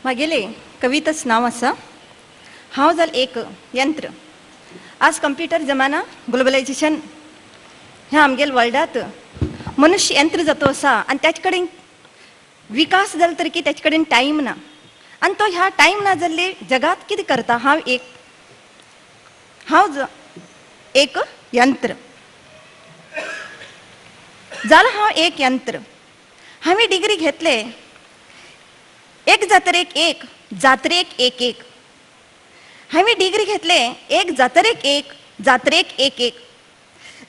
म्हागेले कवितच नांव आसा हांव जाल एक यंत्र. आज कंप्युटर जमाना, ग्लोबलायजेशन ह्या आमगेल वर्ल्डात मनुष्य यंत्र जातो आसा आनी त्याचे कडेन विकास जालो तर की त्याचे कडेन टायम ना आनी तो ह्या टायम ना जाल्ले जगांत कितें करता. हांव एक यंत्र जालो. हांव एक यंत्र. हांवें डिग्री घेतले एक जात्रेक एक जात्रेक एक एक. हांवें डिग्री घेतले एक जात्रेक एक जात्रेक एक एक.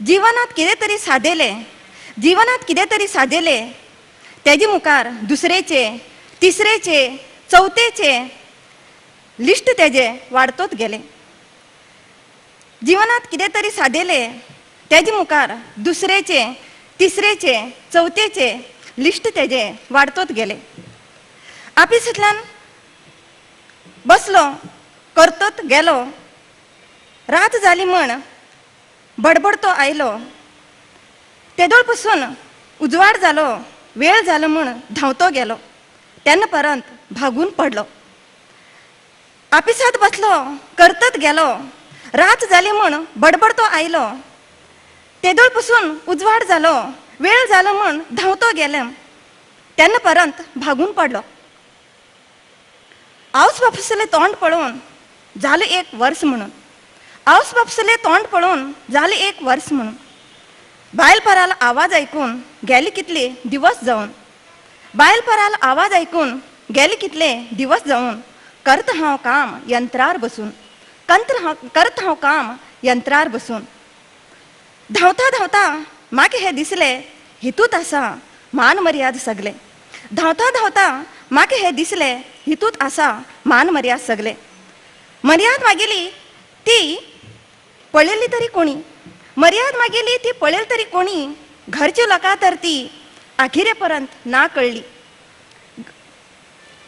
जिवनांत कितें तरी सादेलें, जिवनांत कितें तरी सादेलें तेजे मुखार दुसरेचे तिसरेचे चवथेचे लिस्ट तेजे वाडतोच गेलें. जिवनांत कितें तरी सादेलें तेजे मुखार दुसरेचे तिसरेचे चवथेचे लिस्ट तेजे वाडतोच गेले. आपिसांतल्यान बसलो करतोच गेलो, रात जाली म्हण बडबडतो आयलो, तेदोळ पसून उजवाड जालो वेळ जालो म्हण धांवतो गेलो, तेन्ना परंत भागून पडलो. आपिसांत बसलो करतत गेलो, रात जाली म्हण बडबडतो आयलो, तेदोळ पसून उजवाड जालो वेळ जालो म्हण धांवतो गेलो, तेन्ना परंत भागून पडलो. आवस बापसले तोंड पळोवन जालें एक वर्स म्हणून, आवस बापसले तोंड पळोवन जालें एक वर्स म्हणून, बायल पराल आवाज आयकून गेले कितले दिवस जावन, बायल पराल आवाज आयकून गेले कितले दिवस जावन, करत हांव काम यंत्रार बसून, करत हांव काम यंत्रार बसून. धांवता धांवता म्हाका हें दिसलें हितूत आसा मान मर्याद सगलें. धांवता धांवता म्हाका हें दिसलें हितूत आसा मान मर्याद सगलें. मर्याद मागेली ती पळयली तरी कोणी, मर्याद मागेली ती पळयली तरी कोणी, घरचे लोकां तर ती आखिरे पर्यंत ना कळ्ळी,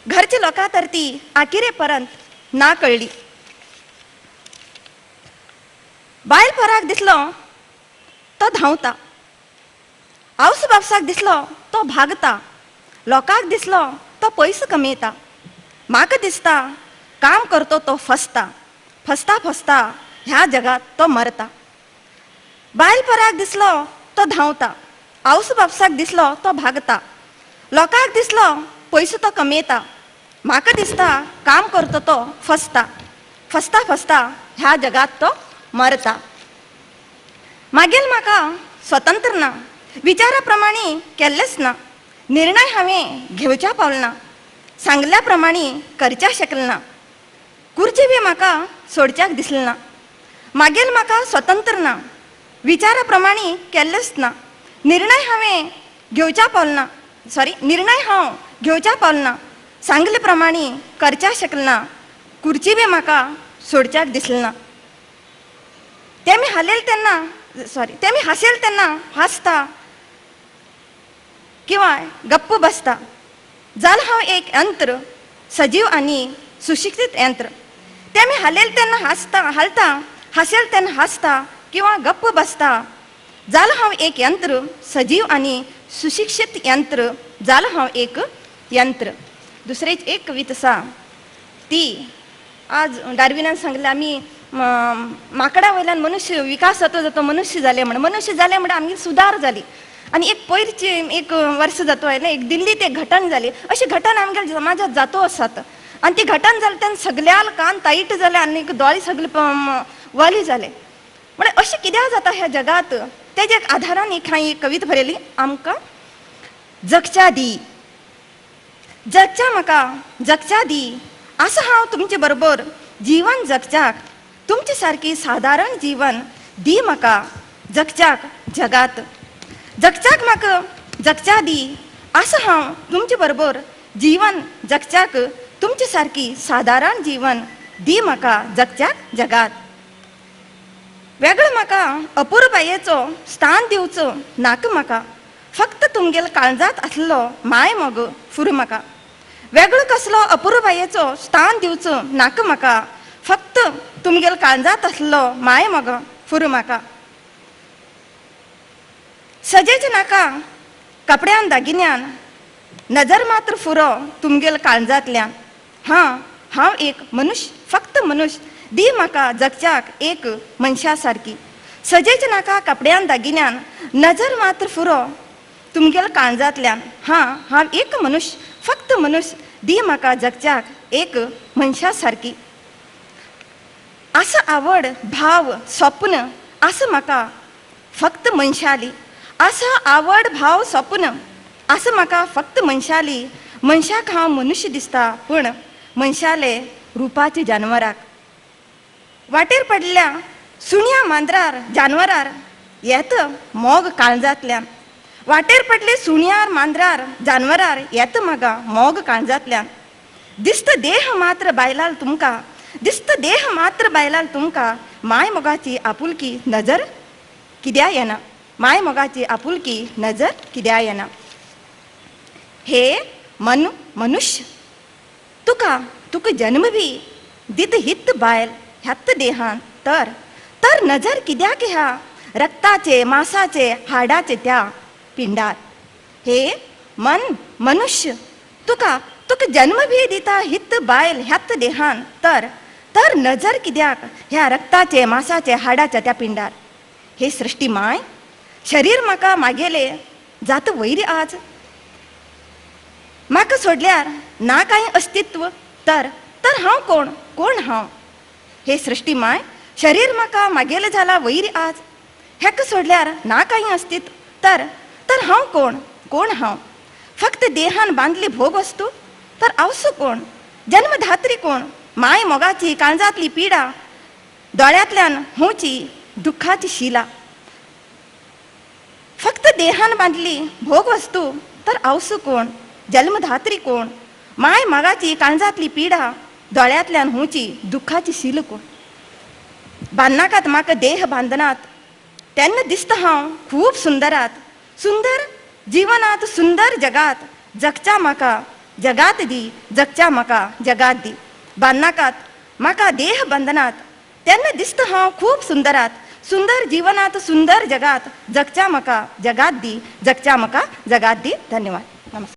घरचे लोकां तर ती आखिरे पर्यंत ना कळ्ळी. बायल पराक दिसलो तो धांवता, आवस बापसाक दिसलो तो भागता, लोकांक दिसलो तो पयसो कमयता, म्हाका दिसता काम करतो तो फसता, फसता फसता ह्या जगात तो मरता. बायल पराक दिसलो तो धांवता, आवस बापसाक दिसलो तो भागता, लोकांक दिसलो पयसो तो कमयता, म्हाका दिसता काम करतो तो फसता, फसता फसता ह्या जगात तो मरता. मागीर म्हाका स्वतंत्र ना, विचारा प्रमाणे केल्लेंच ना, निर्णय हांवें घेवच्या पावल ना, सांगल्या प्रमाणे करच्या शकलें ना, कुर्ची बी म्हाका सोडच्याक दिसलें ना. मागीर म्हाका स्वतंत्र ना, विचारा प्रमाणे केल्लेंच ना, निर्णय हांवें घेवच्या पावल ना, सॉरी निर्णय हांव घेवच्या पावल ना, सांगले प्रमाणे करच्या शकलें ना, कुर्ची बी म्हाका सोडच्याक दिसलें ना. ते मी हालेल तेन्ना सॉरी ते मी हांसेल तेन्ना हांसता किंवा गप्प बसता. जाल हांव एक यंत्र, सजीव आनी सुशिक्षीत यंत्र. ते मी हालेल तेन्ना हांसता हालता, हांसेल तेन्ना हांसता किंवा गप्प बसता. जाल हांव एक यंत्र, सजीव आनी सुशिक्षीत यंत्र. जाल हांव एक यंत्र. दुसरेच एक कविता आसा ती आज डार्विनान सांगलें आमी माकडा वयल्यान मनुष्य विकास जातो जातो मनुष्य जाले म्हण, मनुष्य जाले म्हण आमगेर सुदार जाली. आनी एक पयरची एक वर्स जातो आयलें एक दिल्लीत एक घटन जाली, अशी घटन आमगेर समाजात जातो आसात. आनी ती घटन जाली तेन्ना सगळ्याल कान तायट जाले आनी दोळे सगळे वली जाले. म्हळ्यार अशें कित्याक जाता ह्या जगात तेजे आधारान एक हांवें एक कविता बरयली आमकां जगच्या दी. जगच्या म्हाका जगच्या दी आसा हांव तुमचे बरोबर जीवन जगच्याक, तुमचे सारकी सादारण जीवन दी म्हाका जगच्याक जगात. जगच्याक म्हाका जगच्या दी आसा हांव तुमचे बरोबर जीवन जगच्याक, तुमचे सारकी सादारण जीवन दी म्हाका जगच्याक जगात. वेगळो म्हाका अपुरबायेचो स्थान दिवचो नाका म्हाका, फक्त तुमगेल काळजांत आसलो माय मोग फुरू म्हाका. वेगळो कसलो अपुरबायेचो स्थान दिवचो नाका म्हाका, फक्त तुमगेल काळजांत आसलो माय मोग फुरू म्हाका. सजेच नाका कपड्यान दागिन्यान, नजर मात्र फुरो तुमगेल काळजांतल्यान. हां हांव एक मनुष्य, फक्त मनुष्य, दी म्हाका जगच्याक एक मनशा सारकी. सजेच नाका कपड्यान दागिन्यान, नजर मात्र फुरो तुमगेल काळजांतल्यान. हां हांव एक मनुष्य, फक्त मनुष्य, दी म्हाका जगच्याक एक मनशा सारकी. आसा आवड भाव स्वप्न आसा म्हाका फक्त मनशाली. आसा आवड भाव स्वप्न आसा म्हाका फक्त मनशाली. मनशाक हांव मनुष्य दिसता पूण मनशाले रुपाचे जानवराक. वाटेर पडल्या सुण्या मांद्रार जानवरार येत मोग काळजांतल्यान. वाटेर पडले सुण्यार मांद्रार जानवरार येत म्हाका मोग काळजांतल्यान. दिसत देह मात्र बायलाल तुमकां, दिसत देह मात्र बायलाल तुमकां, माय मोगाची आपुलकी नजर कित्या येना, माय मोगाची आपुलकी नजर कित्या येना. हे मन मनुष्य तुका तुका जन्म बी दित हित बायल ह्यात देहान, तर तर नजर कित्याक ह्या रक्ताचे मासाचे हाडाचे त्या पिंडार. हे मन मनुष्य तुका तुका जन्म बी दिता हित बायल ह्यात देहान, तर तर नजर कित्याक ह्या रक्ताचे मासाचे हाडाच्या त्या पिंडार. हे सृष्टी माय शरीर म्हाका मागेले जात वैरी आज, म्हाका सोडल्यार ना कांय अस्तित्व, तर तर हांव कोण कोण हांव. हे सृष्टी माय शरीर म्हाका मागेले जाला वैरी आज, हेका सोडल्यार ना कांय अस्तित्व, तर तर हांव कोण कोण हांव. फक्त देहान बांदली भोग वस्तू, तर आवसू कोण, जन्मधात्री कोण. माय मोगाची काळजांतली पिडा, दोळ्यांतल्यान होवची दुख्खाची शिला. फक्त देहान बांदली भोग वस्तू, तर आवसू कोण, जन्मधात्री कोण. माय मोगाची काळजांतली पिडा, दोळ्यांतल्यान होवची दुख्खाची शील कोण. बांदनाकात म्हाका देह बांदनात तेन्ना दिसता हांव खूब सुंदरात. सुंदर जिवनात सुंदर जगात जगच्या म्हाका जगात दी, जगच्या म्हाका जगात दी. बांदनाकात म्हाका देह बंधनात तेन्ना दिसता हांव खूब सुंदरात. सुंदर जिवनात सुंदर जगात जगच्या म्हाका जगात दी, जगच्या म्हाका जगात दी. धन्यवाद.